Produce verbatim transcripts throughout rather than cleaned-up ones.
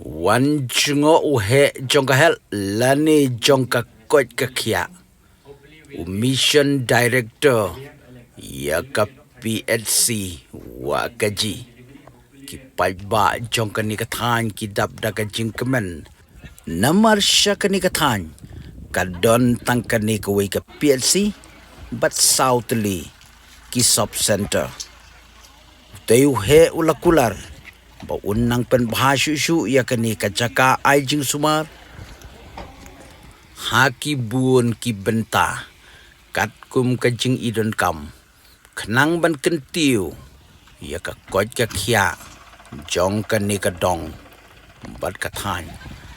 Wan jngoh u heh jong ka health lane jong ka koit ka khiah, u mission director ïa ka P H C Wahkaji. Ki paidbah jong kane ka thaiñ ki dap da ka jingkmen namar sha kane ka thaiñ ka don tang kane kawei ka P H C bad saw tylli ki sub center. Utei u heh u la kular ba un nang pynbha shuh shuh ïa kane ka jaka ai jingsumar ha ki bun ki bynta katkum ka jingïadonkam khnang ban kyntiew ïa ka koit ka khiah jong kane ka dong bad ka thaiñ.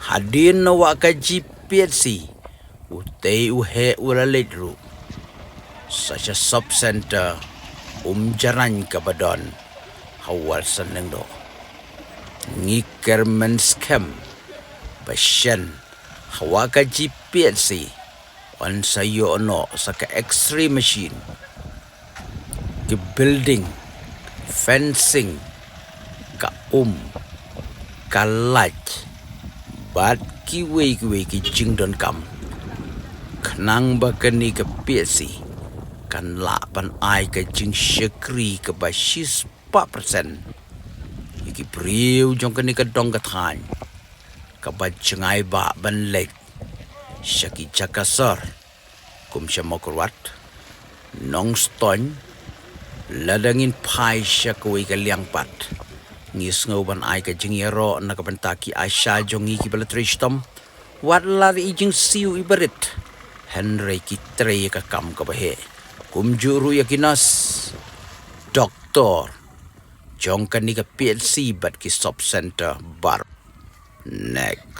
Hadien na Wahkaji P H C utei u heh u la leit ruh sa sha sub center Umjarain kaba don ha Wahsynllengdoh. Ngi kyrmen skhem ba shen ha Wahkaji P H C yn sa ïoh noh sa ka X-ray machine, ki building, fencing, ka um, ka light bad kiwei kiwei ki jingdonkam khnang ba kane ka P H C kan lah ban ai ka jingshakri kaba shispah percent ïa ki briew jong kane ka dong ka thaiñ kaba jngai bah ban leit sha ki jaka sor kum sha Mawkyrwat, Nongstoiñ. Lada ngin phai sha kawei ka liang pat ngi sngew ban ai ka jingïaroh na ka bynta ki ASHA jong ngi kiba la trei shitom. Wat la i jingsiew iba rit hynrei ki trei ïa ka kam kaba heh. Kumjuh ruh ïa ki nurse, doktor jong kane ka P H C bad ki sub center baroh. Next.